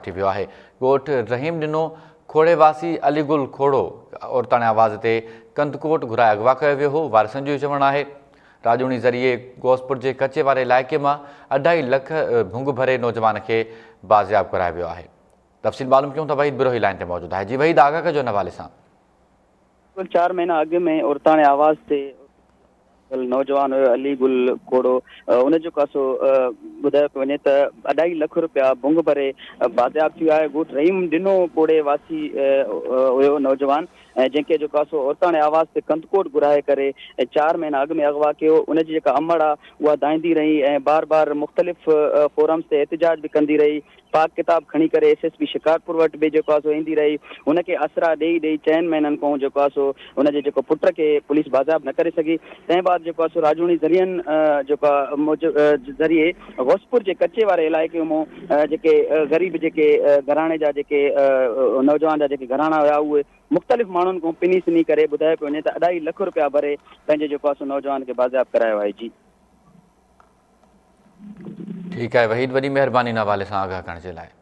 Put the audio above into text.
وٺي ويو آهي. ڳوٺ رحيم ڏنو کوڙي واسي علي گل کوڙو عورتاڻي آواز تي ڪنڌڪوٽ گهرائي اغوا ڪيو ويو هو. وارثن جو چوڻ آهي راڄوڻي ذريعي غوثپور جي ڪچي واري علائقي مان اڍائي لک ڀنگ ڀري نوجوان کي بازياب ڪرايو ويو آهي. تفصيل معلوم ڪيون ٿا وحيد بروهي لائين تي موجود آهي. جي وحيد آگاهه ڪجو ان حوالي سان. بلڪل چار مهينا اڳ ۾ عورتاڻي آواز تي نوجوان هيو علي گل کوڙو ان جو ڪاسو ٻڌايو پيو وڃي ته اڍائي لک روپيا ڀنگ ڀري بازياب ٿي ويو آهي ڳوٺ رحيم ڏنو کوڙي واسي هيو نوجوان جنهن کي جو ڪاسو عورتاڻي آواز تي ڪنڌڪوٽ گهرائي ڪري چار مهينا اڳ ۾ اغوا ڪيو ان جي جيڪا امڙ آ اها دانهيندي رهي ۽ بار بار مختلف فورمز تي احتجاج به ڪندي رهي پاڪ ڪتاب کڻي ڪري ايس ايس پي شڪارپور وٽ به جيڪو آهي سو ايندي رهي. هن کي آسرا ڏيئي ڏيئي چئن مهينن کان جيڪو آهي سو هن جي جيڪو پٽ کي پوليس بازياب نه ڪري سگهي. تنهن بعد جيڪو آهي سو راڄوڻي ذريعن جيڪو آهي موجب ذريعي غوثپور جي ڪچي واري علائقي مون جيڪي غريب جيڪي گهراڻي جا جيڪي نوجوان جا جيڪي گهراڻا هيا اهي مختلف ماڻهن کان پني سني ڪري ٻڌايو پيو وڃي ته اڍائي لک روپيا ڀري پنهنجي جيڪو آهي سو نوجوان کي بازياب ڪرايو آهي جي. ٺيڪ آهي وحيد وڏي مهرباني ان حوالي سان آگاهه ڪرڻ جي لاء.